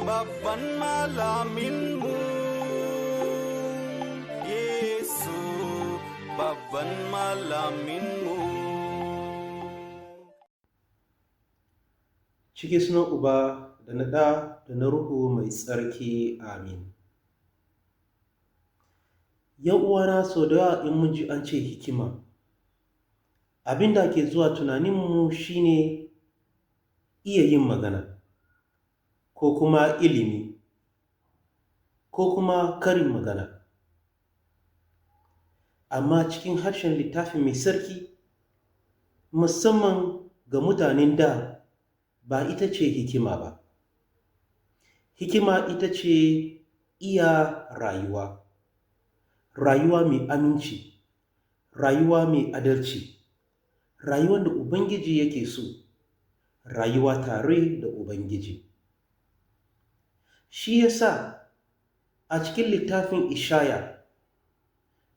Babban malaminmu, Yesu babban malaminmu. Cikin sunan Uba da na Ɗa da na Ruhu Mai Tsarki, amin. ‘Yan uwana, sau da yawa in mun ji an ce hikima, abin da ke zuwa tunaninmu shine iya yin magana, ko kuma ilimi, ko kuma karin magana. Amma cikin harshen Littafi Mai Tsarki, musamman ga mutanen da, ba ita ce hikima ba. Hikima ita ce iya rayuwa, rayuwa mai aminci, rayuwa mai adalci, rayuwan da Ubangiji yake so, rayuwa tare da Ubangiji. Shi ya sa a cikin littafin Ishaya,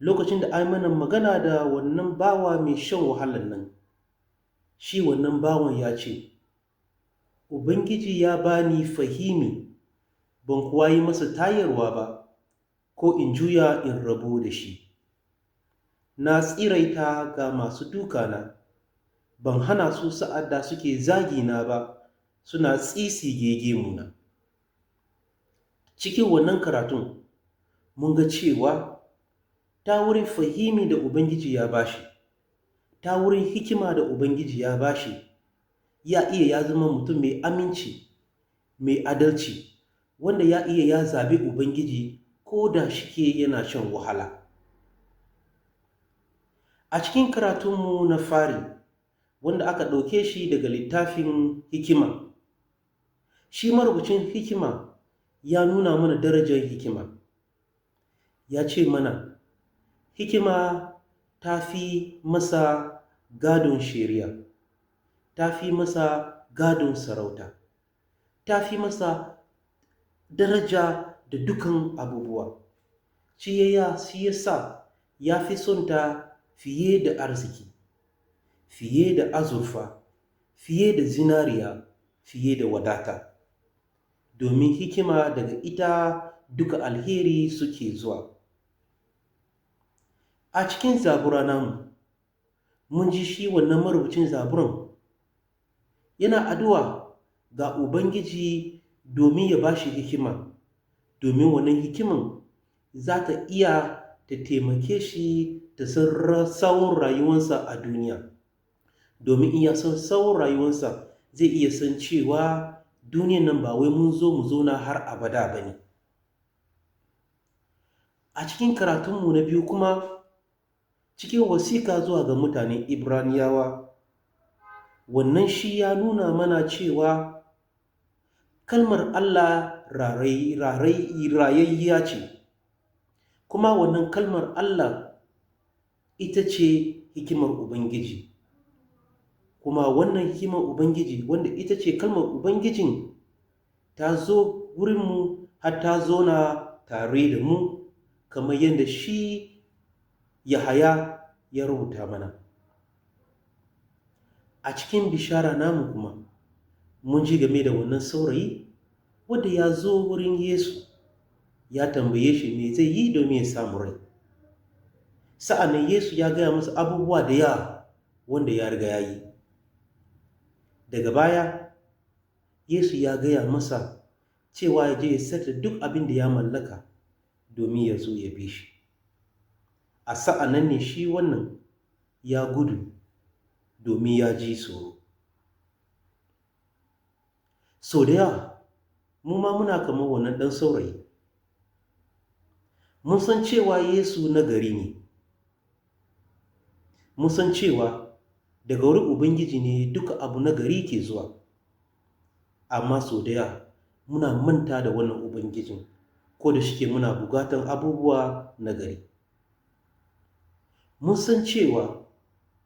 lokacin da an mana magana da wannan bawa mai shan wahalan nan, shi wannan bawan ya ce, Ubangiji ya ba ni fahimi, ban kuwa yi masa tayarwa ba, ko in juya in rabu da shi. Na tsiraita ga masu dukana, ban hana su sa'ad da suke zagina ba, suna tsitsige gemuna. Cikin wannan karatun, mun ga cewa ta wurin fahimi da Ubangiji ya bashi, ta wurin hikima da Ubangiji ya bashi, ya iya ya zama mutum mai aminci, mai adalci, wanda ya iya ya zabi Ubangiji ko da shike yana shan wahala. A cikin karatunmu na fari, wanda aka ɗauke shi daga littafin Hikima, shi marubucin Hikima ya nuna mana darajar hikima. Ya ce mana, hikima ta fi masa gadon shari'a, ta fi masa gadon sarauta, ta fi masa daraja da dukan abubuwa. Shi ya sa ya fi son ta fiye da arziki, fiye da azurfa, fiye da zinariya, fiye da wadata. Domin hikima daga ita duka alheri suke zuwa. A cikin Zabura namu, mun ji shi wannan marubucin Zaburan yana addu'a ga Ubangiji domin ya ba shi hikima, domin wannan hikiman za ta iya ta taimake shi ta san tsawon rayuwansa a duniya. Domin in ya san tsawon rayuwansa, zai iya san cewa duniyan nan ba wai mun zo mu zauna har abada ba ne. A cikin karatunmu na biyu kuma, cikin wasika zuwa ga mutanen Ibraniyawa, wannan shi ya nuna mana cewa kalmar Allah rayayyiya ce, kuma wannan kalmar Allah ita ce hikimar Ubangiji. Kuma wannan hikimar Ubangiji, wanda ita ce kalmar Ubangijin, ta zo wurinmu har ta zauna tare da mu, kamar yadda shi Yahaya ya rubuta mana. A cikin bishara namu kuma, mun ji game da wannan saurayi wanda ya zo wurin Yesu, ya tambaye shi me zai yi domin ya samu rai. Sa'an nan Yesu ya gaya masa abubuwa da yawa wanda ya riga ya yi. Daga baya, Yesu ya gaya masa cewa ya je ya sayar da duk abin da ya mallaka domin ya zo ya bi shi. A sa'an nan ne shi wannan ya gudu domin ya ji tsoro. Sau da yawa, mu ma muna kamar wannan ɗan saurayi. Mun san cewa Yesu nagari ne. Mun san cewa daga wurin Ubangiji ne duka abu nagari ke zuwa. Amma sau da yawa muna manta da wannan Ubangijin, ko da shike muna bukatan abubuwa nagari. Mun san cewa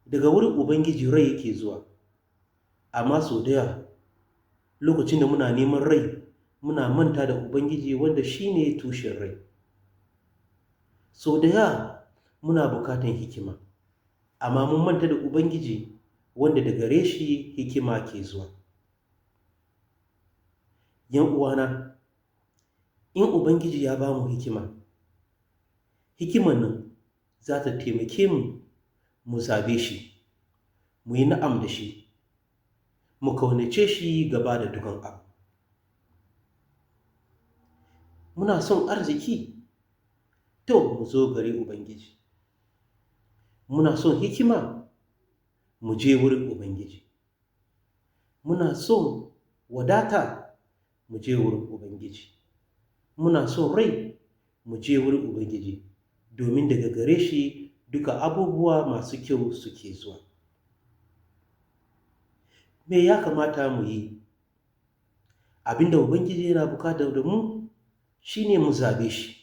daga wurin Ubangiji rai yake zuwa, amma sau da yawa lokacin da muna neman rai, muna manta da Ubangiji wanda shi ne tushen rai. Sau da yawa muna bukatan hikima, amma mun manta da Ubangiji wanda daga gare shi hikima ke zuwa. ‘Yan uwana, In Ubangiji ya ba mu hikima, hikiman nan za ta taimake mu mu zabe shi, mu yi na'am da shi, mu kaunace shi gaba da dukan abu. Muna son arziki? To, mu zo gare Ubangiji. Muna son hikima? Mu je wurin Ubangiji. Muna son wadata? Mu je wurin Ubangiji. Muna son rai? Mu je wurin Ubangiji, domin daga gare shi duka abubuwa masu kyau suke zuwa. Me ya kamata mu yi? Abin da Ubangiji yana bukata da mu shi ne mu zabe shi,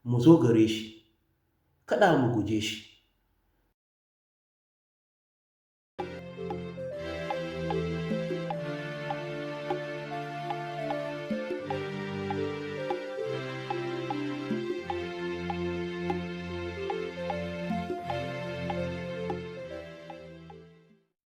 mu zo gare shi, kada mu guje shi.